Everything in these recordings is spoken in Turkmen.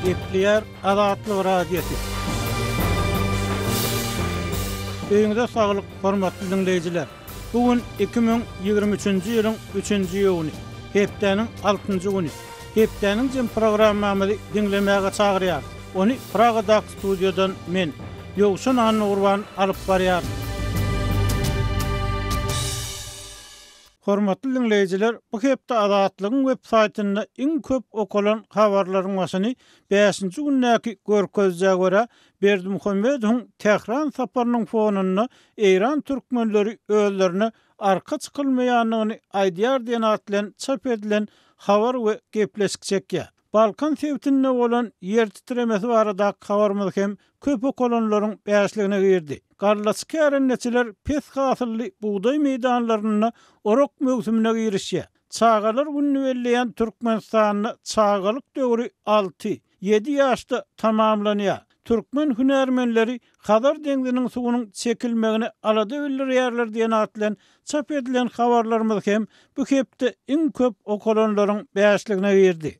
Gepleýär Azatlyk Radiosy. Öýüňize saglyk, hormatly diňleýjiler! Bu gün 2023-nji ýylyň üçünji iýuny, hepdäniň altynjy güni. Hepdäniň jem programmamyzy diňlemäge çagyrýarys. Ony Pragadaky studiýadan men, Ýowşan Annagurban alyp barýaryn. Hormatly diňleýjiler, bu hepde Azatlygyň web saýtynda iň köp okalan habarlaryň başyny bäşinji gündäki görkezijä görä, Berdimuhamedowyň Tähran saparynyň fonunda eýran türkmenleri özlerine arka çykylmaýandygyny aýdýar diýen at bilen çap edilen habar we gepleşik çekýär. Balkan sebitinde bolan ýer titremesi baradaky habarymyz hem köp okalanlaryň bäşligine girdi. Gallaçy kärendeçiler pes hasylly bugdaý meýdanlarynda orak möwsümine girişýär. Çagalar gününi belleýän Türkmenistanda çagalyk döwri alty, ýedi ýaşda tamamlanýar. Türkmen hünärmenleri Hazar deňziniň suwunyň çekilmegine alada bildirýärler diýen at bilen çap edilen habarlarymyz hem bu hepde iň köp okalanlaryň bäşligine girdi.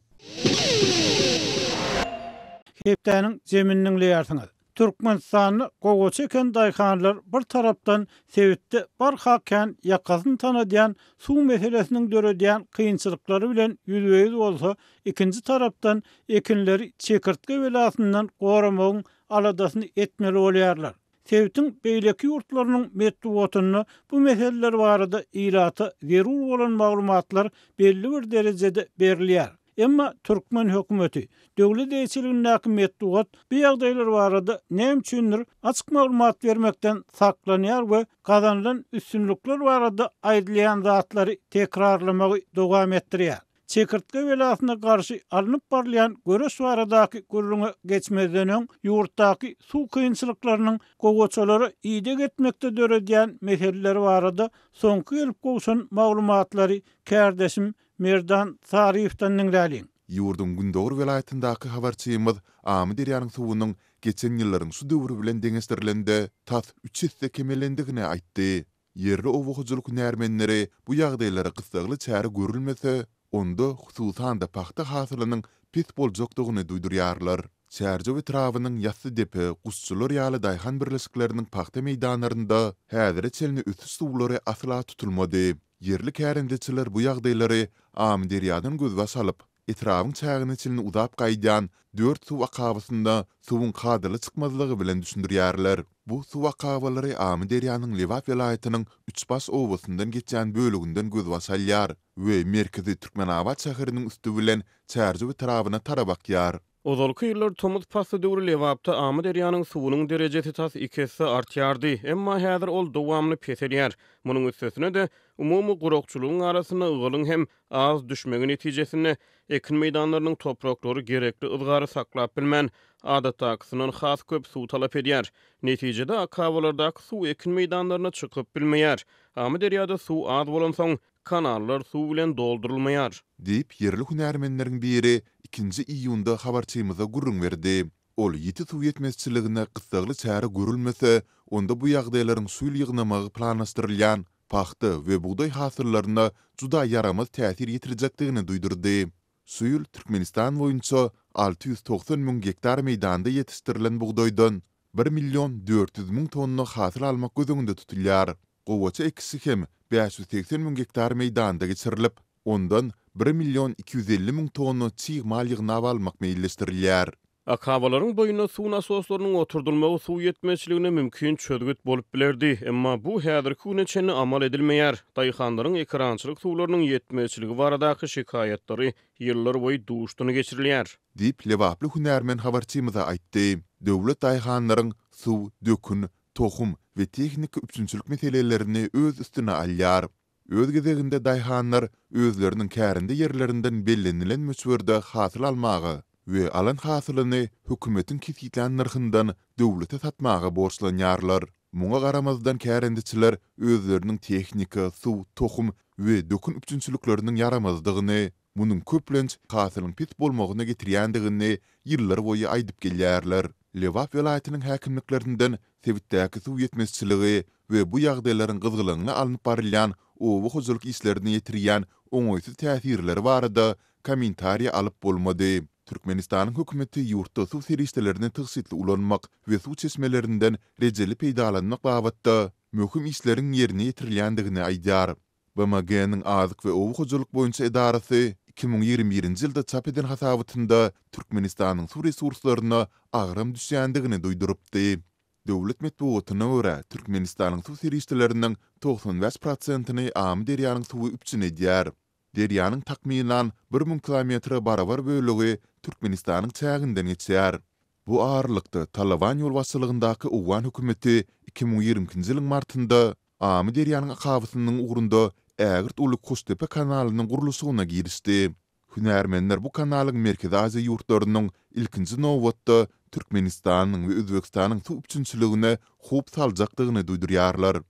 Hepdäniň jemini diňleýärsiňiz. Türkmenistanda gowaça eken daýhanlar bir tarapdan sebitde barha kän ýakasyny tanadýan suw meselesiniň döredýän kynçylyklary bilen ýüzbe-ýüz bolsa, ikinji tarapdan ekinleri çekirtge belasyndan goramagyň aladasyny etmeli bolýarlar. Sebitiň beýleki ýurtlarynyň metbugatynda bu meseleler barada ilata zerur bolan maglumatlar belli bir derejede berilýär. Emma türkmen hökümeti, döwlet eýeçiligindäki metbugat bu ýagdaýlar barada näme üçindir açyk maglumat bermekden saklanýar we gazanylan üstünlikler barada aýdylýan zatlary tekrarlamagy dowam etdirýär. Çekirtge belasyna garşy alnyp barylýan göreş baradaky gürrüňe geçmezden öň, ýurtdaky suw kynçylyklarynyň gowaçalara ideg etmekde döredýän meseleleri barada soňky gelip gowşan maglumatlary kärdeşim Merdan Saryýewden diňläliň. Ýurduň gündogar welaýatyndaky habarçymyz Amyderýanyň suwunyň geçen ýyllaryň şu döwri bilen deňeşdirilende tas üç esse kemelendigini aýtdy. Ýerli oba hojalyk hünärmenleri bu ýagdaýlara gyssagly çäre görülmese, onda hususan-da pagta hasylynyň pes boljakdygyny duýdurýarlar. Çärjew etrabynyň Ýassydepe, Guşçular ýaly daýhan birleşikleriniň pagta meýdanlarynda häzire çenli ösüş suwlary asla tutulmady. Ýerli kärendeçiler bu ýagdaýlary Amyderýadan gözbaş alyp, etrabyň çägine çenli uzap gaýdýan dört suw akabasynda suwuň kadaly çykmazlygy bilen düşündirýärler. Bu suw akabalary Amyderýanyň Lebap welaýatynyň Üçbaş obasyndan geçýän böleginden gözbaş alýar we merkezi Türkmenabat şäheriniň üsti bilen Çärjew etrabyna tarap akýar. Ozalky ýyllar tomus pasly döwri Lebapda Amyderýanyň suwunyň derejesi tas iki esse artýardy, emma häzir ol dowamly peselýär. Munuň üstesine-de, umumy gurakçylygyň arasynda ygalyň hem az düşmegi netijesinde, ekin meýdanlarynyň topraklary gerekli yzgary saklap bilmän, adatdakysyndan has köp suw talap edýär. Netijede, akabalardaky suw ekin meýdanlaryna çykyp bilmeýär. Amyderýada suw az bolansoň, Kanallar suw bilen doldurylmaýar. Diýip, ýerli hünärmenleriň biri ikinji iýunda habarçymyza gürrüň berdi. Ol ýiti suw ýetmezçiligine gyssagly çäre görülmese, onda bu ýagdaýlaryň şu ýyl ýygnamagy planlaşdyrylýan pagta we bugdaý hasyllaryna juda ýaramaz täsir ýetirjekdigini duýdurdy. Şu ýyl Türkmenistan boýunça 690 müň gektar meýdanda ýetişdirilen bugdaýdan bir million 400 müň tonna hasyl almak göz öňünde tutulýar. Gowaça ekişi hem 580 müň gektar meýdanda geçirilip, ondan bir million 250 müň tonna çig mal ýygnap almak meýilleşdirilýär. Akabalaryň boýunda suw nasoslarynyň oturdylmagy suw ýetmezçiligine mümkin çözgüt bolup bilerdi. Emma bu häzirki güne çenli amal edilmeýär. Daýhanlaryň ekerançylyk suwlarynyň ýetmezçiligi baradaky şikaýatlary ýyllarboýy duşdan geçirilýär. Diýip, lebaply hünärmen habarçymyza aýtdy. Döwlet daýhanlaryň suw, dökün, tohum we tehniki üpjünçilik meselelerini öz üstüne alýar. Öz gezeginde daýhanlar özleriniň kärende ýerlerinden bellenilen möçberde hasyl almaga we alan hasylyny hökümetiň kesgitlän nyrhyndan döwlete satmaga borçlanýarlar. Muňa garamazdan kärendeçiler özleriniň tehnika, suw, tohum we dökün üpjünçilikleriniň ýaramazdygyny, Munuň köplenç hasylyň pes bolmagyna getirýändigini ýyllar boýy aýdyp gelýärler. Lebap welaýatynyň häkimliklerinden sebitdäki suw ýetmezçiligi we bu ýagdaýlaryň gyzgalaňly alnyp barylýan oba hojalyk işlerine ýetirýän oňaýsyz täsirleri barada kommentariý alyp bolmady. Türkmenistanyň hökümeti ýurtda suw serişdelerini tygşytly ulanmak we suw çeşmelerinden rejeli peýdalanmak babatda möhüm işleriň ýerine ýetirilýändigini aýdýar. BMG-niň Azyk we oba hojalyk boýunça edarasy 2021-nji ýylda çap eden hasabatynda Türkmenistanyň suw resurslaryna agram düşýändigini duýdurypdy. Döwlet metbugatyna görä, Türkmenistanyň suw serişdeleriniň 95 prosentini Amyderýanyň suwy üpjün edýär. Derýanyň takmynan 1000 kilometre barabar bölegi Türkmenistanyň çäginden geçýär. Bu aralykda, Talyban ýolbaşçylygyndaky owgan hökümeti 2022-nji ýylyň martynda Amyderýanyň akabasynyň ugrunda ägirt uly Koştepe kanalynyň gurluşygyna girişdi. Hünärmenler bu kanalyň Merkezi Aziýa ýurtlarynyň, ilkinji nobatda, Türkmenistanyň we Özbegistanyň suw üpjünçiligine howp saljakdygyny duýdurýarlar.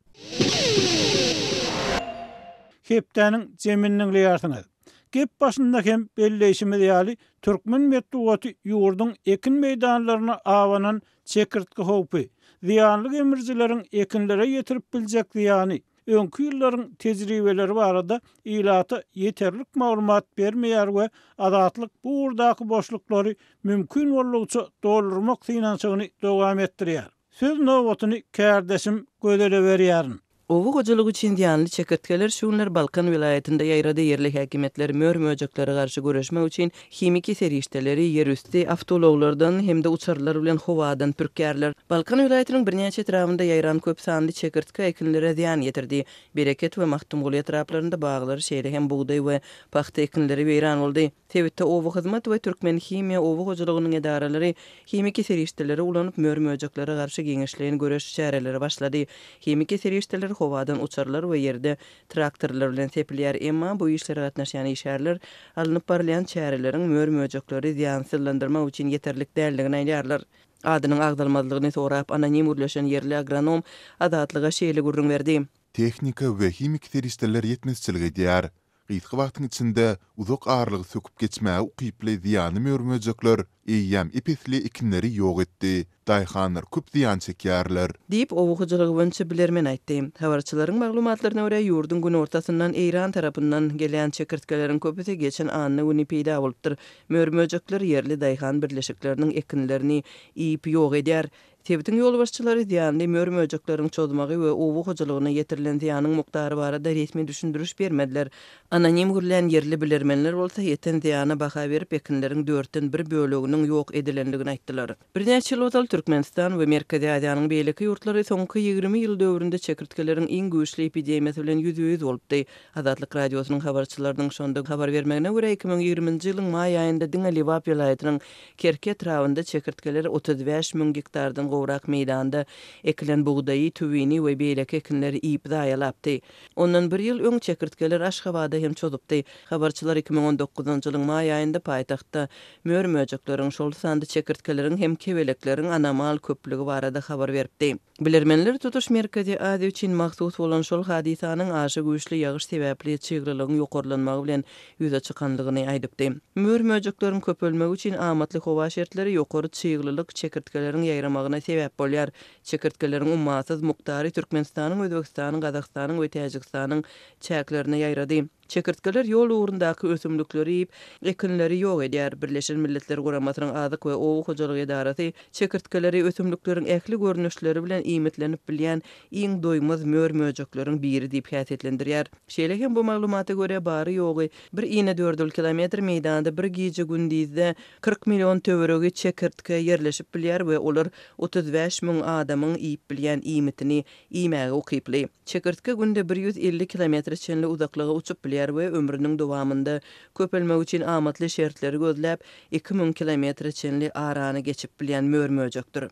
Hepdäniň jemini diňleýärsiňiz. Gep başynda hem belleýşimiz ýaly, türkmen metbugaty ýurduň ekin meýdanlaryna abanan çekirtge howpy, zyýanly gemrijileriň ekinlere ýetirip biljek zyýany, öňki ýyllaryň tejribeleri barada ilata ýeterlik maglumat bermeýär we Azatlyk bu ugurdaky boşluklary mümkin boldugyça doldurmak synanyşygyny dowam etdirýär. Söz nobatyny kärdeşim Gözele berýärin. Oba hojalygy üçin zyýanly çekirtgeler şu günler Balkan welaýatynda ýaýrady. Ýerli häkimiýetler mör-möjeklere garşy göreşmek üçin himiki serişdeleri ýerüsti awtoulaglardan hem-de uçarlar bilen howadan pürkýärler. Balkan welaýatynyň birnäçe etrabynda ýaýran köp sanly çekirtge ekinlere zyýan ýetirdi. Bereket we Magtymguly etraplarynda baglar, şeýle hem bugdaý we pagta ekinleri weýran boldy. Sebitde Obahyzmat we Türkmenhimiýa oba hojalygynyň edaralary himiki serişdeleri ulanyp, mör-möjeklere garşy giňişleýin göreş çäreleri başlady. Himiki serişdeler howadan uçarlar we ýerde traktorlar bilen sepilýär. Emma bu işlere gatnaşýan işgärler alnyp barylýan çäreleriň mör-möjekleri zyýansyzlandyrmak üçin ýeterlik däldigini aýdýarlar. Adynyň agzalmazlygyny sorap anonim gürleşen ýerli agronom Azatlyga şeýle gürrüň berdi. Tehnika we himiki serişdeler ýetmezçilik edýär. Gysga wagtyň içinde uzak aralygy söküp geçmäge ukyply zyýanly mör-möjekler eýýäm ep-esli ekinleri ýok etdi. Daýhanlar köp zyýan çekýärler. Diýip, oba hojalygy boýunça bilermen aýtdy. Habarçylaryň maglumatlaryna görä, ýurduň günortasyndan Eýran tarapyndan gelýän çekirtgeleriň köpüsi geçen anna güni peýda bolupdyr. Mör-möjekler ýerli daýhan birleşikleriniň ekinlerini iýip ýok edýär. Sebitiň ýolbaşçylary zyýanly mör-möjekleriň çozmagy we oba hojalygyna ýetirilen zyýanyň mukdary barada resmi düşündiriş bermediler. Anonim gürlän ýerli bilermenler bolsa ýeten zyýana baha berip, ekinleriň dörtden bir böleginiň ýok edilendigini aýtdylar. Birnäçe ýyl ozal Türkmenistan we Merkezi Aziýanyň beýleki ýurtlary soňky 20 ýyl döwründe çekirtgeleriň iň güýçli epidemiýasy bilen ýüzbe-ýüz bolupdy. Azatlyk Radiosynyň habarçylarynyň şonda habar bermegine görä, 2020-nji ýylyň maý aýynda diňe Lebap welaýatynyň Kerki etrabynda çekirtgeler 35 müň gektardan gowrak meýdanda ekilen bugdaýy, tüwini we beýleki ekinleri iýip zaýalapdy. Ondan bir ýyl öň çekirtgeler Aşgabada hem çozupdy. Habarçylar 2019-njy ýylyň maý aýynda paýtagtda mör-möjekleriň, şol sanda çekirtgeleriň hem kebelekleriň anomal köplügi barada habar beripdi. Bilermenler tutuş Merkezi Aziýa üçin mahsus bolan şol hadysanyň aşa güýçli ýagyş sebäpli çyglylygyň ýokarlanmagy bilen ýüze çykandygyny aýdypdy. Mör-möjekleriň köpelmegi üçin amatly howa şertleri ýokary çyglylyk çekirtgeleriň ýaýramagyna sebäp bolýar. Çekirtgeleriň ummasyz mukdary Türkmenistanyň, Özbegistanyň, Gazagystanyň we Täjigistanyň çäklerine ýaýrady. Çekirtgeler ýol ugrundaky ösümlikleri iýip, ekinleri ýok edýär. Birleşen Milletler Guramasynyň Azyk we oba hojalygy edarasy çekirtgeleri ösümlikleriň ähli görnüşleri bilen iýmitlenip bilýän iň doýmaz mör-möjekleriň biri diýip häsiýetlendirýär. Şeýle hem bu maglumata görä, bary-ýogy bir inedördül kilometr meýdanda bir gije-gündizde 40 million töweregi çekirtge ýerleşip bilýär we olar 35 müň adamyň iýip bilýän iýmitini iýmäge ukyply. Çekirtge günde 150 kilometre çenli uzaklyga uçup bilýär we ömrüniň dowamynda köpelmek üçin amatly şertleri gözläp, 2000 kilometre çenli arany geçip bilýän mör-möjekdir.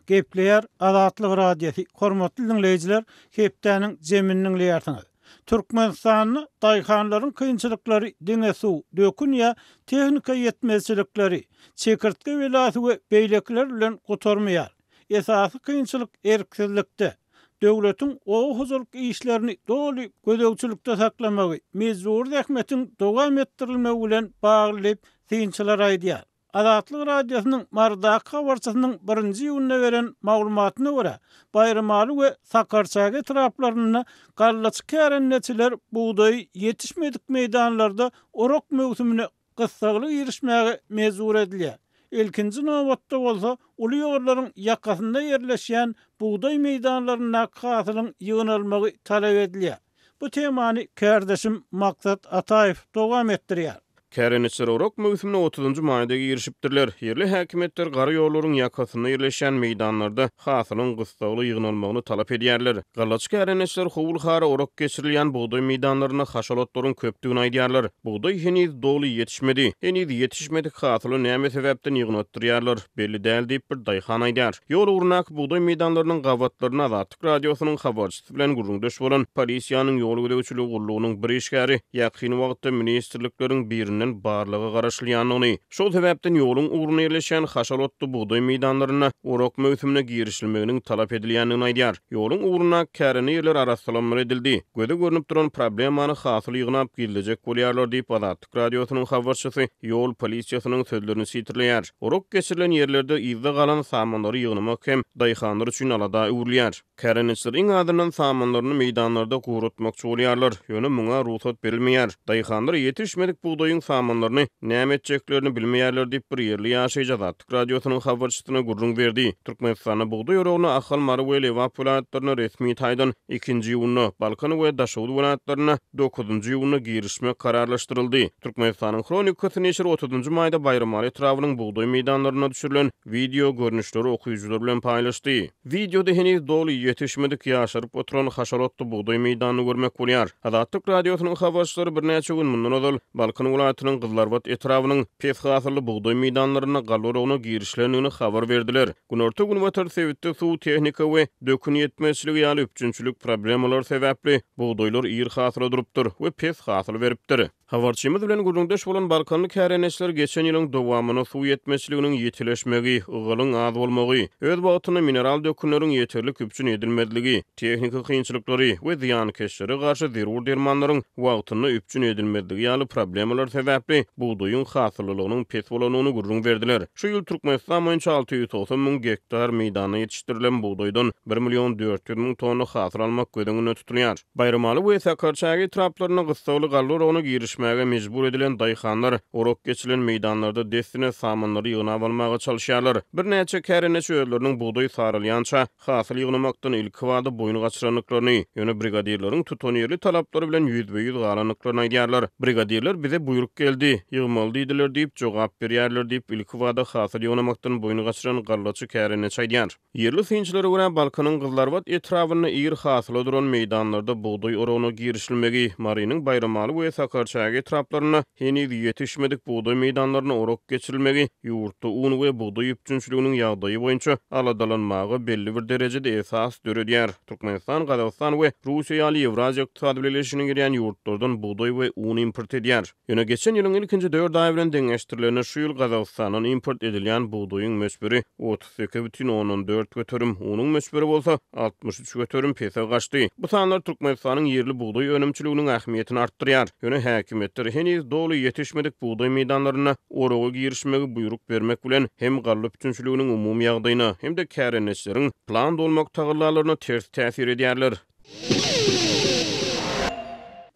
Gepleýär Azatlyk Radiosy, Hormatly diňleýjiler, hepdäniň jemini diňleýärsiňiz. Türkmenistanda daýhanlaryň kynçylyklary diňe suw, dökün ýa tehnika ýetmezçilikleri, çekirtge belasy we beýlekiler bilen gutarmaýar. Esasy kynçylyk erksizlikde. Döwletiň oba hojalyk işlerini doly gözegçilikde saklamagy, mejbury zähmetiň dowam etdirilmegi bilen bagly diýip, synçylar aýdýar. Azatlyk Radiosynyň Marydaky habarçysynyň birinji iýunda beren maglumatyna görä, Baýramaly we Sakarçäge etraplarynda gallaçy kärendeçiler bugdaýy ýetişmedik meýdanlarda orak möwsümine gyssagly girişmäge mejbur edilýär. Ilkinji nobatda bolsa, uly ýollaryň ýakasynda ýerleşýän bugdaý meýdanlaryndaky hasylyň ýygnalmagy talap edilýär. Bu temany kärdeşim Maksat Ataýew dowam etdirýär. Kärendeçiler orak möwsümine otuzynjy maýda girişipdirler. Ýerli häkimiýetler gara ýollaryň ýakasynda ýerleşýän meýdanlarda hasylyň gyssagly ýygnalmagyny talap edýärler. Gallaçy kärendeçiler howul-hara orak geçirilýän bugdaý meýdanlarynda haşal otlaryň köpdügini aýdýarlar. Bugdaý heniz doly ýetişmedi. Heniz ýetişmedik hasyly näme sebäpden ýygnatdyrýarlar, belli däl diýip, bir daýhan aýdýar. Ýol ugrundaky bugdaý meýdanlarynyň gabatlarynda Azatlyk Radiosynyň habarçysy bilen gürrüňdeş bolan polisiýanyň ýol gözegçiligi gullugynyň bir işgäri ýakyn wagtda ministrlikleriň birinden barlaga garaşylýandygyny, şol sebäpden ýoluň ugrunda ýerleşýän haşal otly bugdaý meýdanlarynda orak möwsümine girişilmeginiň talap edilýändigini aýdýar. Ýoluň ugrundaky kärende ýerler arassalanmaly edildi. Göze görnüp duran problemany hasyl ýygnap gizlejek bolýarlar diýip, Azatlyk Radiosynyň habarçysy ýol polisiýasynyň sözlerini sitirleýär. Orak geçirilen ýerlerde yzda galan samanlary ýygnamak hem daýhanlar üçin alada öwrülýär. Kärendeçiler iň azyndan samanlaryny meýdanlarda guratmakçy bolýarlar, ýöne muňa rugsat berilmeýär. Daýhanlar ýetişmedik bugdaýyň samanlaryny näme etjeklerini bilmeýärler diýip, bir ýerli ýaşaýjy Azatlyk Radiosynyň habarçysyna gürrüň berdi. Türkmenistanda bugdaý oragyna Ahal, Mary we Lebap welaýatlarynda resmi taýdan ikinji iýunda, Balkan we Daşoguz welaýatlarynda dokuzynjy iýunda girişmek kararlaşdyryldy. Türkmenistanyň Hronikasy neşiri otuzynjy maýda Baýramaly etrabynyň bugdaý meýdanlarynda düşürilen wideo görnüşleri okyjylar bilen paýlaşdy. Wideoda heniz doly ýetişmedik, ýaşaryp oturan haşal otly bugdaý meýdanyny görmek bolýar. Azatlyk Radiosynyň habarçylary birnäçe gün mundan ozal Balkan welaýatynyň Gyzylarbat etrabynyň pes hasylly bugdaý meýdanlarynda galla oragyna girişilendigini habar berdiler. Günorta-günbatar sebitde suw, tehnika we dökün ýetmezçiligi ýaly üpjünçilik problemalary sebäpli bugdaýlar ir hasyla durupdyr we pes hasyl beripdir. Habarçymyz bilen gürrüňdeş bolan balkanly kärendeçiler geçen ýylyň dowamynda suw ýetmezçiliginiň ýitileşmegi, ygalyň az bolmagy, öz wagtynda mineral dökünleriň ýeterlik üpjün edilmezligi, tehniki kynçylyklary we zyýankeşlere garşy zerur dermanlaryň wagtynda üpjün edilmezligi ýaly problemalar sebäpli bugdaýyň hasyllylygynyň pes bolandygyny gürrüň berdiler. Şu ýyl Türkmenistan boýunça 690 müň gektar meýdanda ýetişdirilen bugdaýdan bir million 400 müň tonna hasyl almak göz öňünde tutulýar. Baýramaly we Sakarçäge etraplarynda gyssagly galla oragyna girişmäge mejbur edilen daýhanlar orak geçilen meýdanlarda dessine samanlary ýygnap almaga çalyşýarlar. Birnäçe kärendeçi özleriniň bugdaý saralýança hasyl ýygnamakdan ilkibada boýun gaçyrandyklaryny, ýöne brigadirleriň tutanýerli talaplary bilen ýüzbe-ýüz galandyklaryny aýdýarlar. Brigadirler bize buýruk geldi, ýygmaly diýdiler diýip jogap berýärler diýip, ilkibada hasyl ýygnamakdan boýun gaçyran gallaçy kärendeçi aýdýar. Ýerli synçylara görä, Balkanyň Gyzylarbat etrabynda ir hasyla duran meýdanlarda bugdaý oragyna girişilmegi, Marynyň Baýramaly we Sakarçäge etraplarynda heniz ýetişmedik bugdaý meýdanlaryna orak geçirilmegi ýurtda un we bugdaý üpjünçiliginiň ýagdaýy boýunça aladalanmaga belli bir derejede esas döredýär. Türkmenistan Gazagystan we Russiýa ýaly Ýewraziýa ykdysady bileleşigine girýän ýurtlardan bugdaý we un import edýär. Ýöne geçen ýylyň ilkinji dört aýy bilen deňeşdirilende şu ýyl Gazagystandan import edilýän bugdaýyň möçberi 38,4%, unuň möçberi bolsa 63% pese gaçdy. Bu sanlar Türkmenistanyň ýerli bugdaý önümçiliginiň ähmiýetini artdyrýar. Ýöne häkimiýetler heniz doly ýetişmedik bugdaý meýdanlarynda oraga girişmegi buýruk bermek bilen, hem galla üpjünçiliginiň umumy ýagdaýyna, hem-de kärendeçileriň plan dolmak tagallalaryna ters täsir edýärler.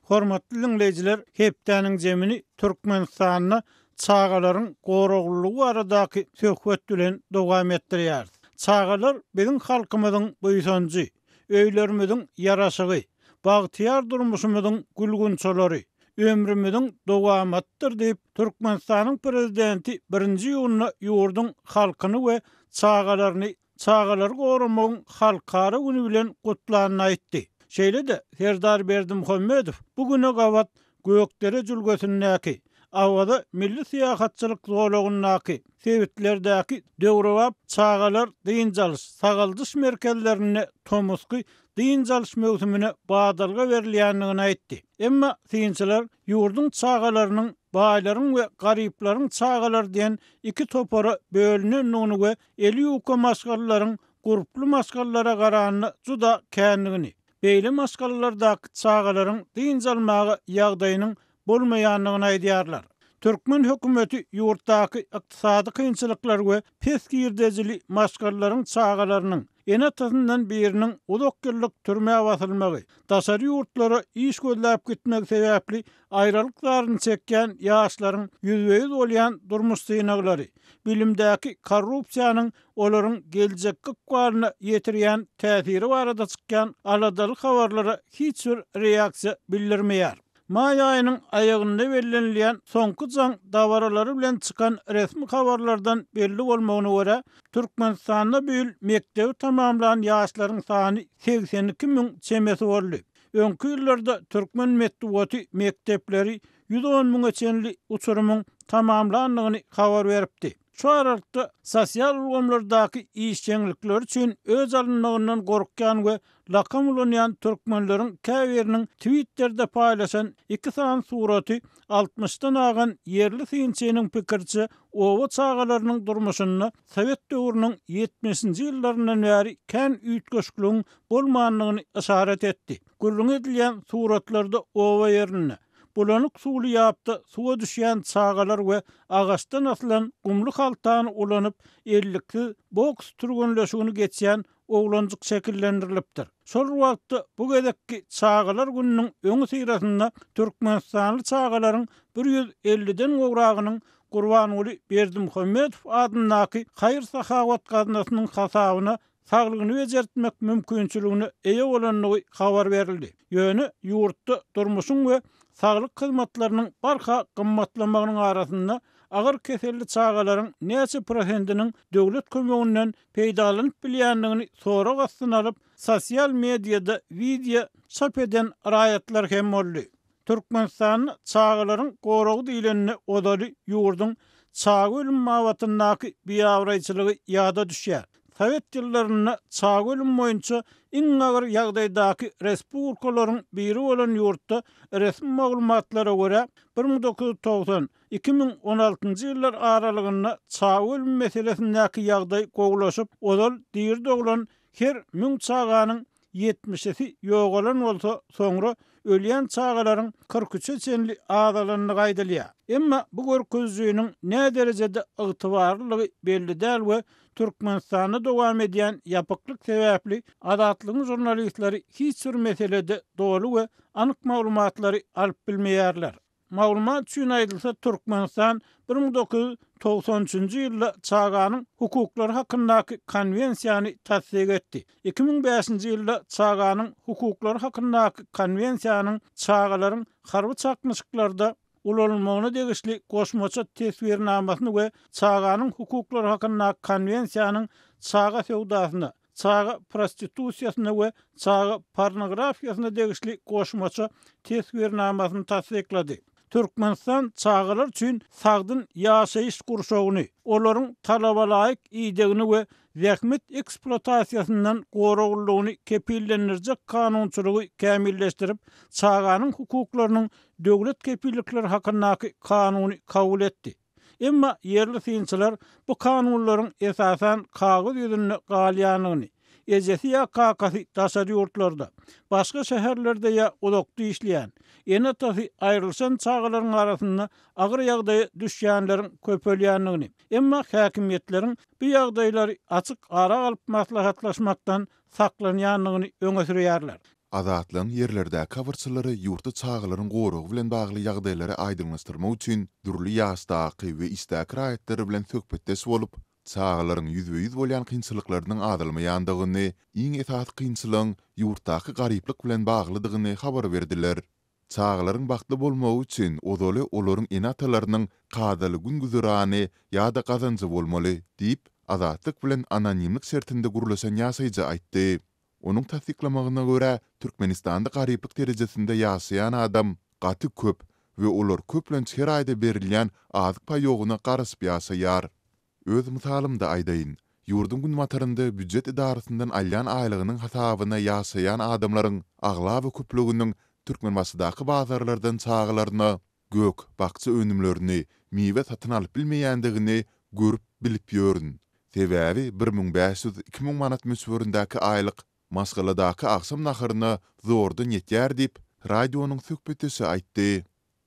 Hormatly diňleýjiler, hepdäniň jemini Türkmenistanda çagalaryň goraglylygy baradaky söhbet bilen dowam etdirýäris. Çagalar biziň halkymyzyň buýsanjy, öýlerimiziň ýaraşygy, bagtyýar durmuşymyzyň gül-gunçalary, ömrümiziň dowamatydyr diýip, Türkmenistanyň Prezidenti birinji iýunda ýurduň halkyny we çagalaryny Çagalary goramagyň halkara güni bilen gutlanyny aýtdy. Şeýle-de Serdar Berdimuhamedow bu güne gabat Gökdere jülgesindäki, Awaza milli syýahatçylyk zolagyndaky, sebitlerdäki döwrebap çagalar dynç alyş, sagaldyş merkezlerinde tomusky dynç alyş möwsümine badalga berilýändigini aýtdy. Emma synçylar ýurduň çagalarynyň baýlaryň we garyplaryň çagalary diýen iki topara bölünendigini we eli ýuka maşgalalaryň gurply maşgalalara garanda juda kändigini, beýle maşgalalardaky çagalaryň dynç almaga ýagdaýynyň bolmaýandygyny aýdýarlar. Türkmen hökümeti ýurtdaky ykdysady kynçylyklar we pes girdejili maşgalalaryň çagalarynyň, ene-atasyndan biriniň uzak ýyllyk türmä basylmagy, daşary ýurtlara iş gözläp gitmegi sebäpli aýralyk zaryny çekýän ýaşlaryň ýüzbe-ýüz bolýan durmuş synaglary, bilimdäki korrupsiýanyň olaryň geljekki ykbalyna ýetirýän täsiri barada çykýan aladaly habarlara hiç bir reaksiýa bildirmeýär. Maý aýynyň aýagynda bellenilýän Soňky jaň dabaralary bilen çykan resmi habarlardan belli bolmagyna görä, Türkmenistanda bu ýyl mekdebi tamamlan ýaşlaryň sany 82 müň çemesi boldy. Öňki ýyllarda türkmen metbugaty mekdepleri 110 müňe çenli uçurymyň tamamlandygyny habar beripdi. Şu aralykda, sosial ulgamlardaky işjeňlikleri üçin öç alynmagyndan gorkýan we lakam ulanýan türkmenleriň käbiriniň Twitterde paýlaşan iki sany suraty altmyşdan agan ýerli synçynyň pikiriçe oba çagalarynyň durmuşynda sowet döwrüniň ýetmişinji ýyllaryndan bäri kän üýtgeşikligiň bolmandygyny yşarat etdi. Gürrüňi edilýän suratlarda oba ýerinde, Bulanyk suwly ýapda suwa düşýän çagalar we agaçdan asylan gumly haltany ulanyp, elliksiz boks türgenleşigini geçýän oglanjyk şekillendirilipdir. Şol bir wagtda, bu gezekki Çagalar gününiň öňüsyrasynda türkmenistanly çagalaryň bir ýüz elliden gowragynyň Gurbanguly Berdimuhamedow adyndaky haýyr-sahawat gaznasynyň hasabyna saglygyny bejertmek mümkinçiligine eýe bolandygy habar berildi. Ýöne ýurtda durmuşyň we saglyk hyzmatlarynyň barha gymmatlamagynyň arasynda agyr keselli çagalaryň näçe prosentiniň döwlet kömeginden peýdalanyp bilýändigini sorag astyna alyp, sosial mediada wideo çap eden raýatlar hem boldy. Türkmenistanda çagalaryň goragy diýlende ozaly ýurduň çaga ölümi babatyndaky biabraýçylygy ýada düşýär. Sowet ýyllarynda çaga ölümi boýunça iň agyr ýagdaýdaky respublikalaryň biri bolan ýurtda resmi maglumatlara görä, 1990, 2016-njy ýyllar aralygynda çaga ölümi meselesindäki ýagdaý gowulaşyp, ozal diri doglan her müň çaganyň ýetmişisi ýogalan bolsa, soňra ölýän çagalaryň kyrk üçe çenli azalandygy aýdylýar. Emma bu görkezijiniň näderejede ygtybarlydygy belli däl we Türkmenistanda dowam edýän ýapyklyk sebäpli Azatlygyň žurnalistleri hiç bir meselede doly we anyk maglumatlary alyp bilmeýärler. Maglumat üçin aýdylsa, Türkmenistan 1993-nji ýylda Çaganyň hukuklary hakyndaky Konwensiýany tassyk etdi. 2005-nji ýylda Çaganyň hukuklary hakyndaky Konwensiýanyň çagalaryň harby çaknyşyklarda ulanylmagyna degişli goşmaça teswirnamasyny we Çaganyň hukuklary hakyndaky Konwensiýanyň çaga söwdasyna, çaga prostitusiýasyna we çaga pornografiýasyna degişli goşmaça teswirnamasyny tassyklady. Türkmenistan çagalar üçin sagdyn ýaşaýyş gurşawyny, olaryň talabalaýyk idegini we zähmet ekspluatasiýasyndan goraglylygyny kepillendirjek kanunçylygy kämilleşdirip, çaganyň hukuklarynyň döwlet kepillikleri hakyndaky kanuny kabul etdi. Emma ýerli synçylar bu kanunlaryň esasan kagyz ýüzünde galýandygyny, ejesi ýa kakasy daşary ýurtlarda, başga şäherlerde ýa uzakda işleýän, ene-atasy aýrylyşan çagalaryň arasynda agyr ýagdaýa düşýänleriň köpelýändigini, emma häkimiýetleriň bu ýagdaýlary açyk ara alyp maslahatlaşmakdan saklanýandygyny öňe sürýärler. Azatlygyň ýerlerdäki habarçylary ýurtda çagalaryň goragy bilen bagly ýagdaýlary aýdyňlaşdyrmak üçin dürli ýaşdaky we işdäki raýatlar bilen söhbetdeş bolup, çagalaryň ýüzbe-ýüz bolýan kynçylyklarynyň azalmaýandygyny, iň esasy kynçylygyň ýurtdaky garyplyk bilen baglydygyny habar berdiler. Çagalaryň bagtly bolmagy üçin ozaly olaryň ene-atalarynyň kadaly gün-güzerany ýa-da gazanjy bolmaly diýip, Azatlyk bilen anonimlik şertinde gürleşen ýaşaýjy aýtdy. Onuň tassyklamagyna görä, Türkmenistanda garyplyk derejesinde ýaşaýan adam gaty köp we olar köplenç her aýda berilýän azyk paýogyna garaşyp ýaşaýar. Öz mysalymda aýdaýyn. Ýurduň günbatarynda býujet edarasyndan alýan aýlygynyň hasabyna ýaşaýan adamlaryň aglaba köplüginiň Türkmenbaşydaky bazarlardan çagalaryna gök, bakja önümlerini, miwe satyn alyp bilmeýändigini görüp, bilip ýörün. Sebäbi 1500, 2000 manat möçberindäki aýlyk maşgaladaky agşam naharyna zordan ýetýär diýip, radionyň söhbetdeşi aýtdy.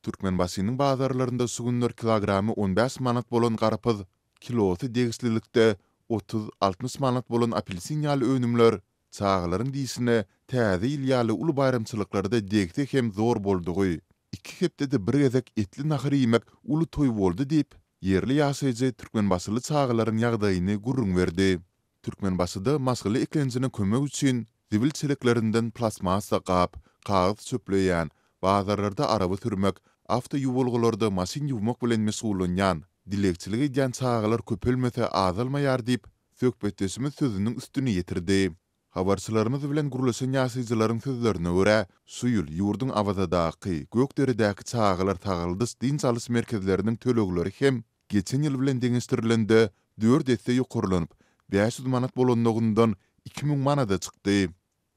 Türkmenbaşynyň bazarlarynda şu günler kilogramy on bäş manat bolan garpyz, kilosy degişlilikde otuz, 60 manat bolan apelsin ýaly önümler çagalaryň dişine Täze ýyl ýaly uly baýramçylyklarda degse hem zor boldugy. Iki hepdede bir gezek etli nahar iýmek uly toý boldy diýip, ýerli ýaşaýjy türkmenbaşyly çagalaryň ýagdaýyny gürrüň berdi. Türkmenbaşyda maşgala eklenjine kömek üçin zibil çeleklerinden plastmassa gap, kagyz çöpleýän, bazarlarda araba sürmek, awtoýuwalgalarda maşyn ýuwmak bilen meşgullanýan, dilegçilik edýän çagalar köpelmese azalmaýar diýip, söhbetdeşimiz sözüniň üstüni ýetirdi. Habarçylarymyz bilen gürleşen ýaşaýjylaryň sözlerine görä, şu ýyl ýurduň Awazadaky, Gökderedäki çagalar sagaldyş-dynç alyş merkezleriniň tölegleri hem geçen ýyl bilen deňeşdirilende dört esse ýokarlanyp, 500 manat bolanlygyndan 2000 manada çykdy.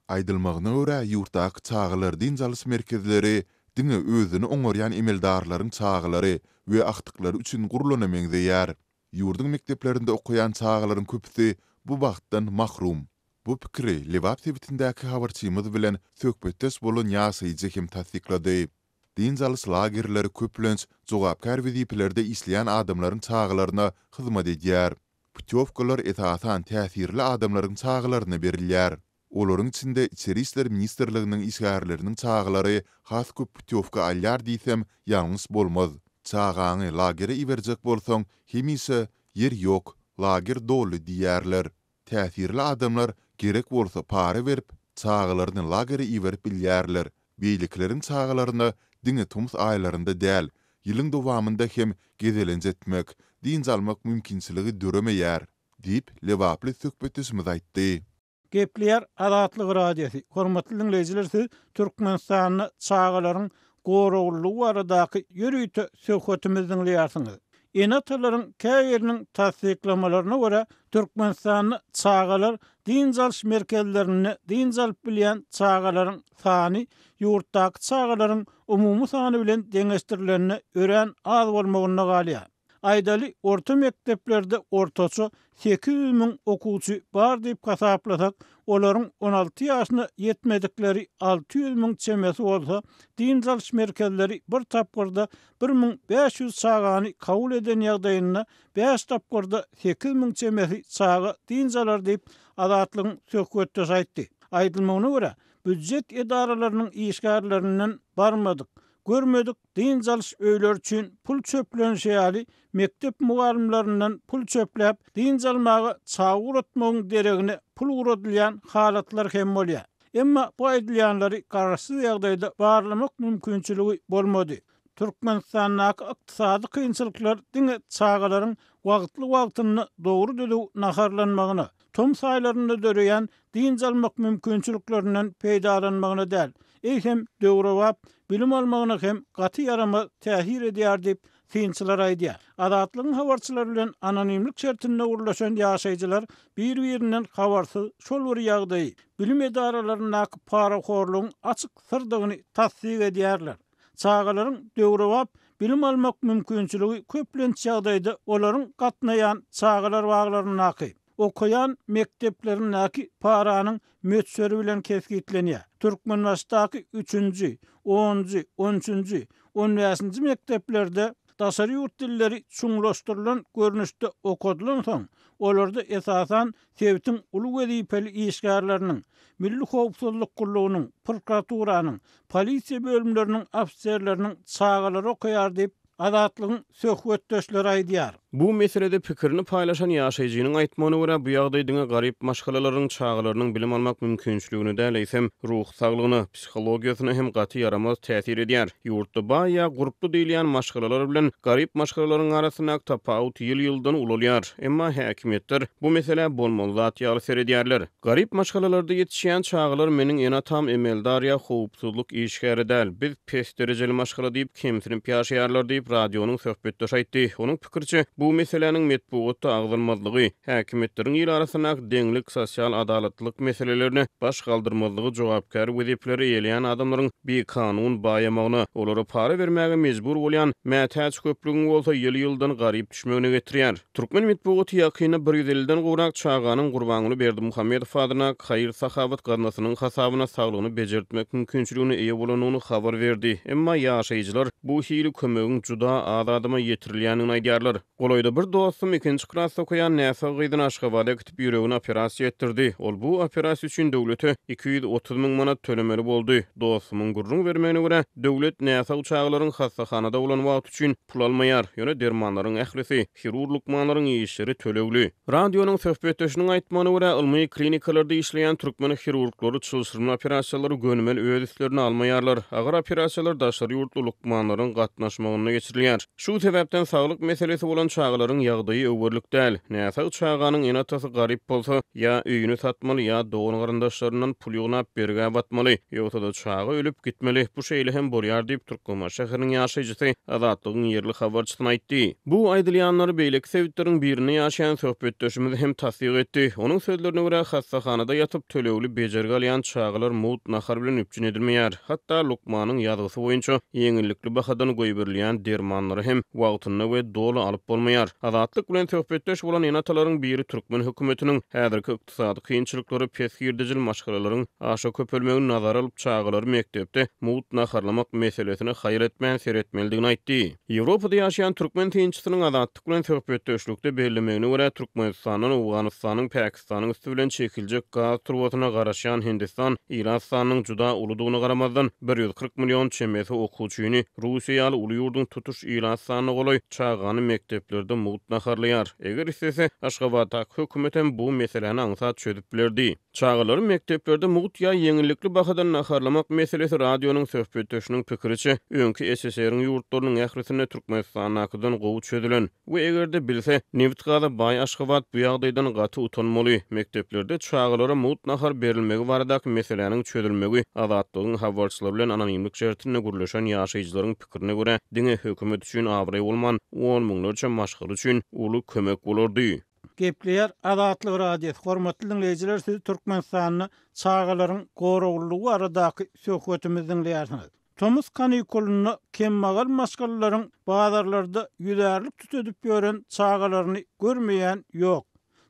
Aýdylmagyna görä, ýurtdaky çagalar dynç alyş merkezleri diňe özüni oňarýan emeldarlaryň çagalary we agtyklary üçin gurlana meňzeýär. Ýurduň mekdeplerinde okaýan çagalaryň köpüsi bu bagtdan mahrum. Bu pikiri Lebap sebitindäki habarçymyz bilen söhbetdeş bolan ýaşaýjy hem tassyklady. Dynç alyş lagerleri köplenç jogapkär wezipelerde işleýän adamlaryň çagalaryna hyzmat edýär. Putýowkalar esasan täsirli adamlaryň çagalaryna berilýär. Olaryň içinde Içeri işler ministrliginiň işgärleriniň çagalary has köp putýowka alýar diýsem, ýalňyş bolmaz. Çagaňy lagere iberjek bolsaň, hemişe Ýer ýok, lager doly diýýärler. Täsirli adamlar gerek bolsa para berip, çagalaryny lagere iberip bilýärler. Beýlekileriň çagalaryna diňe tomus aýlarynda däl, ýylyň dowamynda hem gezelenç etmek, dynç almak mümkinçiligi döremeýär, diýip, lebaply söhbetdeşimiz aýtdy. Gepleýär Azatlyk Radiosy, Hormatly diňleýjiler siz Türkmenistanda çagalaryň goraglylygy baradaky ýörite söhbetimizi diňleýärsiňiz. Ene-atalaryň käbiriniň tassyklamalaryna görä, Türkmenistanda çagalar dynç alyş merkezlerinde dynç alyp bilýän çagalaryň sany ýurtdaky çagalaryň umumy sany bilen deňeşdirilende örän az bolmagynda galýar. Aýdaly, orta mekdeplerde ortaça 800 müň okuwçy bar diýip hasaplasak, olaryň 16 ýaşyna ýetmedikleri 600 müň çemesi bolsa, dynç alyş merkezleri bir tapgyrda 1500 çagany kabul eden ýagdaýynda, bäş tapgyrda 8000 çemesi çaga dynç alar diýip, Azatlygyň söhbetdeşi aýtdy. Aýdylmagyna görä, býujet edaralarynyň işgärlerinden barmadyk, görmedik dynç alyş öýleri üçin pul çöplenişi ýaly, mekdep mugallymlaryndan pul çöpläp, dynç almaga çaga ugratmagyň deregine pul ugradylýan halatlar hem bolýar. Emma bu aýdylýanlary garaşsyz ýagdaýda barlamak mümkinçiligi bolmady. Türkmenistandaky ykdysady kynçylyklar diňe çagalaryň wagtly-wagtynda dogry-düzüw naharlanmagyna, tomus aýlarynda döreýän dynç almak mümkinçiliklerinden peýdalanmagyna däl, eýsem, döwrebap bilim almagyna hem gaty ýaramaz täsir edýär diýip, synçylar aýdýar. Azatlygyň habarçylary bilen anonimlik şertinde gürleşen ýaşaýjylar bir-birinden habarsyz şol bir ýagdaýy, bilim edaralaryndaky parahorlugyň açyk syrdygyny tassyk edýärler. Çagalaryň döwrebap bilim almak mümkinçiligi köplenç ýagdaýda olaryň gatnaýan çagalar baglaryndaky, okaýan mekdeplerindäki paranyň möçberi bilen kesgitlenýär. Türkmenbaşydaky üçünji, onunjy, on üçünji, on bäşinji mekdeplerde daşary ýurt dilleri çuňlaşdyrylan görnüşde okadylansoň, olarda esasan sebitiň uly wezipeli işgärleriniň, Milli howpsuzlyk gullugynyň, prokuraturanyň, polisiýa bölümleriniň ofiserleriniň çagalary okaýar diýip, Azatlygyň söhbetdeşleri aýdýar. Bu meselede pikirini paýlaşan ýaşaýjynyň aýtmagyna görä, bu ýagdaý diňe garyp maşgalalaryň çagalarynyň bilim almak mümkinçiligine däl, eýsem, ruhy saglygyna, psihologiýasyna hem gaty ýaramaz täsir edýär. Ýurtda baý ýa gurply diýilýän maşgalalar bilen garyp maşgalalaryň arasyndaky tapawut ýyl-ýyldan ulalýar. Emma häkimiýetler bu meselä bolmaly zat ýaly seredýärler. Garyp maşgalalarda ýetişýän çagalar meniň ene-atam emeldar ýa howpsuzlyk işgäri däl, biz pes derejeli maşgala diýip kemsinip ýaşaýarlar diýip, radionyň söhbetdeşi aýtdy. Onuň pikiriçe, Bu meseläniň metbugatda agzalmazlygy, häkimiýetleriň il arasyndaky deňlik, sosial adalatlylyk meselelerine baş galdyrmazlygy jogapkär wezipeleri eýeleýän adamlaryň bikanun baýamagyna, olara para bermäge mejbur bolýan mätäç köplügiň bolsa ýyl-ýyldan garyp düşmegine getirýär. Türkmen metbugaty ýakynda bir 150-den gowrak çaganyň Gurbanguly Berdimuhamedow adyndaky haýyr-sahawat gaznasynyň hasabyna saglygyny bejertmek mümkinçiligine eýe bolandygyny habar berdi. Emma ýaşaýjylar bu hili kömegiň juda az adama ýetirilýändigini aýdýarlar. Golaýda bir dostum ikinji klasda okaýan näsag gyzyny Aşgabada äkidip ýüregini operasiýa etdirdi. Ol bu operasiýa üçin döwlete 230 müň manat tölemeli boldy. Dostumyň gürrüň bermegine görä, döwlet näsag çagalaryň hassahanada bolan wagty üçin pul almaýar, ýöne dermanlaryň ählisi, hirurg lukmanlaryň işleri tölegli. Radionyň söhbetdeşiniň aýtmagyna görä, ylmy klinikalarda işleýän türkmen hirurglary çylşyrymly operasiýalary gönümel öz üstlerine almaýarlar. Agyr operasiýalar daşary ýurtly lukmanlaryň gatnaşmagynda geçirilýär. Şu sebäpden saglyk meselesi bolan çagalaryň ýagdaýy öwerlik däl. Näsag çaganyň ene-atasy garyp bolsa, ýa öýüni satmaly, ýa dogan-garyndaşlaryndan pul ýygnap bergä batmaly, ýogsa-da çaga ölüp gitmeli. Bu şeýle hem bolýar diýip, Türkmenbaşy şäheriniň ýaşaýjysy Azatlygyň ýerli habarçysyna aýtdy. Bu aýdylýanlary beýleki sebitleriň birinde ýaşaýan söhbetdeşimiz hem tassyk etdi. Onuň sözlerine görä, hassahanada ýatyp, tölegli bejergi alýan çagalar mugt nahar bilen üpjün edilmeýär. Hatda lukmanyň ýazgysy boýunça ýeňillikli bahadan goýberilýän dermanlary hem wagtynda we doly alyp bolmaýar. Azatlyk bilen söhbetdeş bolan ene-atalaryň biri türkmen hökümetiniň häzirki ykdysady kynçylyklary, pes girdejili maşgalalaryň aşa köpelmegini nazara alyp, çagalary mekdepde mugt naharlamak meselesine haýal etmän seretmelidigini aýtdy. Ýewropada ýaşaýan türkmen synçysynyň Azatlyk bilen söhbetdeşlikde bellemegine görä, Türkmenistandan Owganystanyň, Pakistanyň üsti bilen çekiljek gaz turbasyna garaşýan Hindistan ilat sanynyň juda uludygyna garamazdan, 140 million çemesi okuwçyny Russiýa ýaly uly ýurduň tutuş ilat sanyna golaý çagany mekdeplerde mugt naharlaýar. Eger islese, Aşgabatdaky hökümetem bu meseläni aňsat çözüp bilerdi. Çagalary mekdeplerde mugt ýa ýeňillikli bahadan naharlamak meselesi radionyň söhbetdeşiniň pikiriçe, öňki SSR-iň ýurtlarynyň ählisinde Türkmenistandakydan gowy çözülen we eger-de bilse, nebit-gaza baý Aşgabat bu ýagdaýdan gaty utanmaly. Mekdeplerde çagalara mugt nahar berilmegi baradaky meseläniň çözülmegi Azatlygyň habarçylary bilen anonimlik şertinde gürleşen ýaşaýjylaryň pikirine görä, diňe hökümet üçin abraý bolman, on müňlerçe maşgala üçin uly kömek bolardy. Gepleýär Azatlyk Radiosy, Hormatly diňleýjiler siz Türkmenistanda çagalaryň goraglylygy baradaky söhbetimizi diňleýärsiňiz. Tomus kanikulynda kemmagal maşgalalaryň bazarlarda ýüzärlik tütedip ýören çagalaryny görmeýän ýok.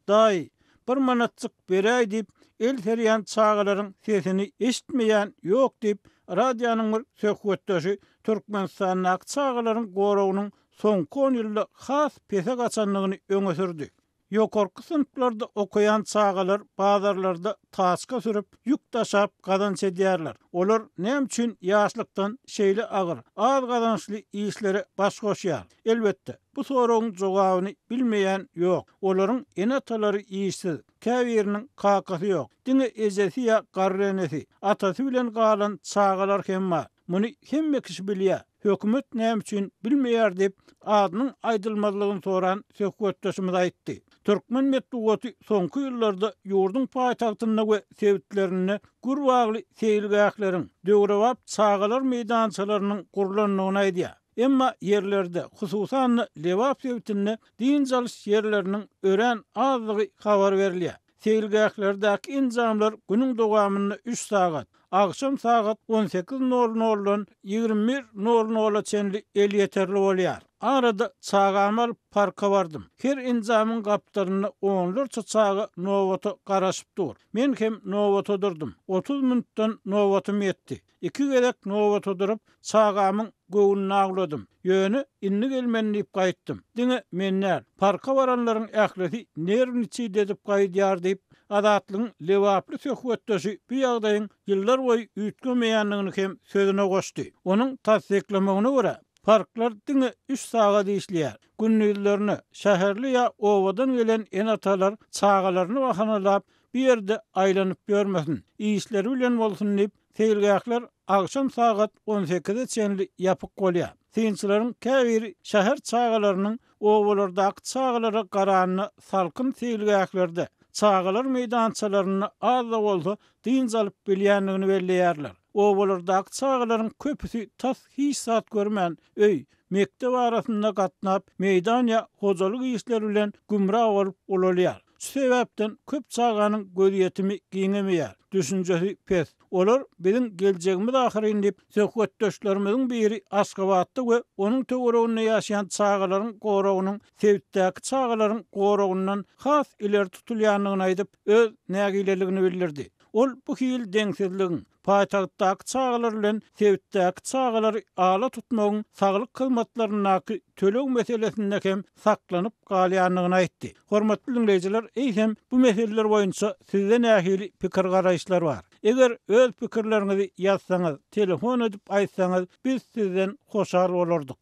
Daýy, bir manatjyk beräý diýip, el serýän çagalaryň sesini eşitmeýän ýok diýip, radionyň bir söhbetdeşi Türkmenistandaky çagalaryň goragynyň soňky on ýylda has pese gaçandygyny öňe sürdi. Ýokarky synplarda okaýan çagalar bazarlarda taçka sürüp, ýük daşap gazanç edýärler. Olar näme üçin ýaşlykdan şeýle agyr, az gazançly işlere baş goşýar? Elbetde, bu soragyň jogabyny bilmeýän ýok. Olaryň ene-atalary işsiz, käbiriniň kakasy ýok. Diňe ejesi ýa garry enesi, atasy bilen galan çagalar hem bar. Muny hemme kişi bilýär. Hökümet näme üçin bilmeýär diýip, adynyň aýdylmazlygyny soran söhbetdeşimiz aýtdy. Türkmen metbugaty soňky ýyllarda ýurduň paýtagtynda we sebitlerinde gür bagly seýilgähleriň, döwrebap çagalar meýdançalarynyň gurlandygyny aýdýar. Emma ýerlerde, hususan-da Lebap sebitinde dynç alyş ýerleriniň örän azdygy habar berilýär. Seýilgählerdäki enjamlar günüň dowamynda üç sagat, agşam sagat on sekiz nol noldan 21 nol nola çenli elýeterli bolýar. Arada çagamy alyp parka bardym. Her enjamyň gapdalynda onlarça çaga nobata garaşyp dur. Men hem nobata durdum. 30 minutdan nobatym ýetdi. Iki gezek nobata durup, çagamyň göwnüni awladym. Ýöne indi gelmen diýip gaýtdym. Diňe men däl, parka baranlaryň ählisi nerwniçit edip gaýdýar diýip, Azatlygyň lebaply söhbetdeşi bu ýagdaýyň ýyllarboýy üýtgemeýändigini hem sözüne goşdy. Onuň tassyklamagyna görä, parklar diňe üç sagat işleýär. Gündizlerine şäherli ýa obadan gelen ene-atalar çagalaryny bahanalap, bu ýerde aýlanyp ýörmesin, işleri bilen bolsun diýip, seýilgähler agşam sagat on sekize çenli ýapyk bolýar. Synçylaryň käbiri şäher çagalarynyň obalardaky çagalara garanda salkyn seýilgählerde, çagalar meýdançalarynda az-da bolsa dynç alyp bilýändigini belleýärler. Obalardaky çagalaryň köpüsi tas hiç zat görmän, öý, mekdep arasynda gatnap, meýdan ýa hojalyk işleri bilen gümra bolup ulalýar. Şu sebäpden köp çaganyň gözýetimi giňemeýär, düşünjesi pes. Olar biziň geljegimiz ahyryn diýip, söhbetdeşlerimiziň biri Aşgabatda we onuň töwereginde ýaşaýan çagalaryň goragynyň sebitdäki çagalaryň goragyndan has ileri tutulýandygyny aýdyp, öz nägileligini bildirdi. Ol bu hili deňsizligiň, paýtagtdaky çagalar bilen sebitdäki çagalary ala tutmagyň saglyk hyzmatlaryndaky töleg meselesinde hem saklanyp galýandygyny aýtdy. Hormatly diňleýjiler, eýsem, bu meseleler boýunça sizde nähili pikir-garaýyşlar bar? Eger öz pikirleriňizi ýazsaňyz, telefon edip aýtsaňyz, biz sizden hoşal bolardyk.